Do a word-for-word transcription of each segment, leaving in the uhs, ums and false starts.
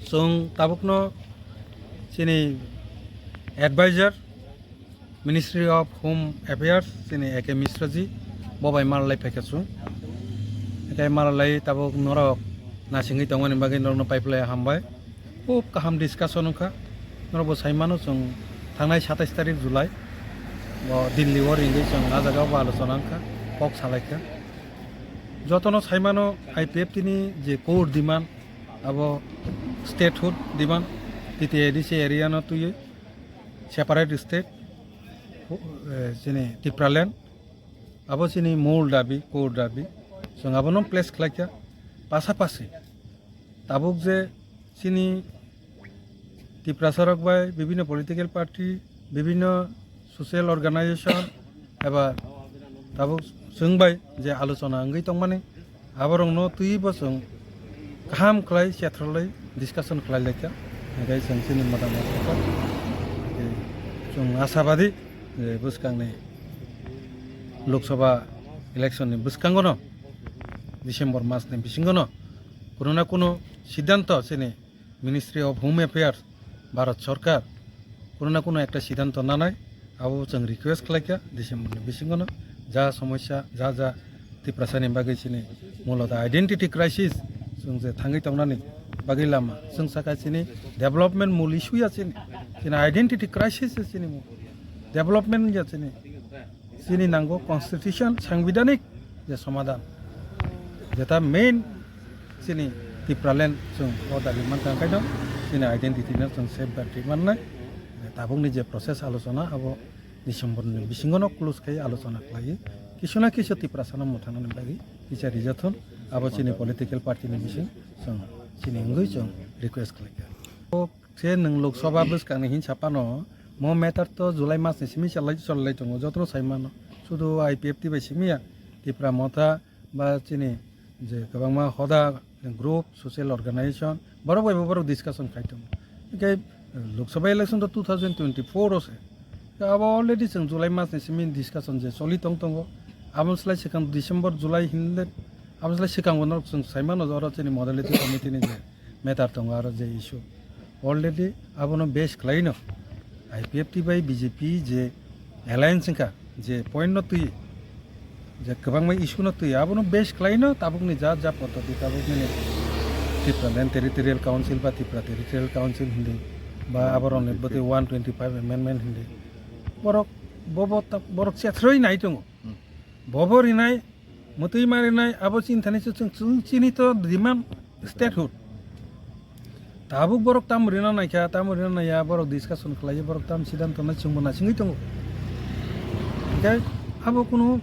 Chwng tabukno chini advisor Ministry of Home Affairs chini A K Mishra ji bo bai malai phaikha chwng. Ekai malai tabuk norok nasingwi tongmani bagwi norokno paiplai hambai. Khub kaham discussion wngkha. Norok bo saimano chwng thangnai satais tarik July bo Delhi o ringwi chwng ah jaga o bo alochona wngkha, kok salaikha. Jotono saimano I P F T ni je core demand abo statehood demand, T T A D C area no twiwi separate state, eh, chini Tipraland, abo chini mol dabi, core dabi, chwng abono place khlaikha. Pasapasi tabuk je chini Tiprasarok bai bibhinno political party, bibhinno social organization eba tabuk chwng bai je alochona wngwi tongmani, aborokno twibo chwng kaham khlai chethrolwi discussion khlai laikha. Hingke chwng chini motamot khe chwng asabadi je bwskangni Lok Sabha election ni bwskango no, December mas ni bisingo no kuno na kuno siddhanto chini Ministry of Home Affairs, Bharat Sarkar, kuno na kuno ekta siddhanto nanai, abo chwng request khlaikha, December ni bisingo no ja somosya, ja ja Tiprasani bagwi chini mulo da identity crisis, chwng je thangwi tongnani bagwi lama, chwng saka chini development mul issue ya chini, chini identity crisis ya chini mul, development ya chini. Chini nango constitution, sangbidanik je somadhan. Jeta main chini Tipraland chwng o dabi mankha, onkhaino chini identity no chwng safeguard rwi mannai. Tabukni je process alochona abo December ni bisingo no close khai alochona khlaiwi kisu na kisu Tiprasano mwthangnani bagwi kisa rijathun, abo chini political party ni bising chwng chini wngwi chwng request khlaikha. Se nwng Lok Sabha bwskangni hinsa phano, mo matter to July mas ni simi chalai, chalai tongo, jotono sai mano. Sudu I P F T bai simi ya, Tipra Motha ba chini je kwbangma hoda group, social organization, borok bai bo borok discussion khai tongo. Hingke Lok Sabha election to two thousand twenty-four o se. Abo already chwng July mas ni simi discussion je choli tong tongo. Abo slai swkang December, July hinle, abo slai swkang bo norok chwng sai mano oro chini modality committee ni je matter tongo aro je issue. Already abono base khlaino I P F T bai B J P je alliance wngkha, je point no twi, je kwbangma issue no twi, abono base khlaino tabukni ja ja poddoti tabukni Tipraland Territorial Council ba Tripura Territorial Council hindi ba aboroni bwtwi one twenty-five amendment hindi. Borok bobo ta-, borok chethroi nai tongo. Hmm. Bobo rinai, mwtwi ma rinai, abo chini thani se chwng, chwng chini to demand statehood. Tabuk borok tam rina naikha, tam rina naiya, borok discussion khlaiwi, borok tam siddhanto nai chwngbo naisingwi tongo. Hingke abo kunu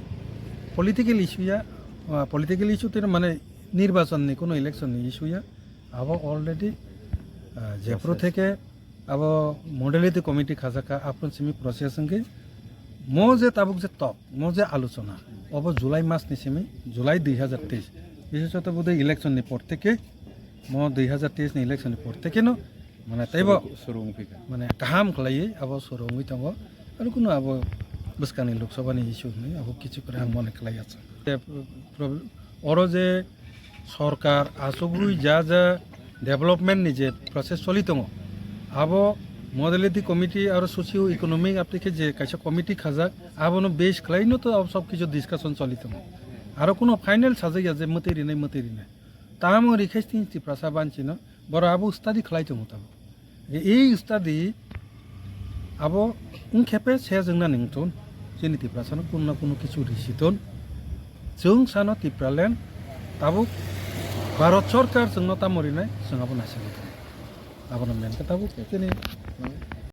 political issue ya, ah, political issue twi mane nirbachon ni kunu election ni issue ya. Abo already, ah, jephru theke abo modality committee khajak kha, aphuru simi process wngkhe mo je tabuk je tok, mo je alochona, obo July mas ni simi, July dui hazar teis. Bishesoto bodoi election ni por theke, mo dui hazar teis ni election ni por theke no, mane teibo suru, suru wngphi kha. Mane kaham khlaiwi abo suru wngwi tongo. Aro kuno abo bwskangni Lok Sabha ni issue hinwi abo kichu kwrwi ang mone khlai achuk. Te problem, oro je sorkar achugwi ja ja development ni je process choli tongo, abo modality committee aro socio economic aptike je kaisa committee khajak, abono base khlaino to abo sob kichu discussion choli tongo. Aro kuno final sajak ya je mwtwi rinai, mwtwi rinai. Tamo rikhai tini Tiprasa banchino, borok abo study khlai tongo tamo. Ei study abo wngkhepe se jwngna nington, chini Tiprasano kuno na kuno kichu risi ton. Chwng sano Tipraland tabuk Bharat Sarkar chwngno tamo rinai, chwng abo naisingwi tongo. Abono main khe tabuk chini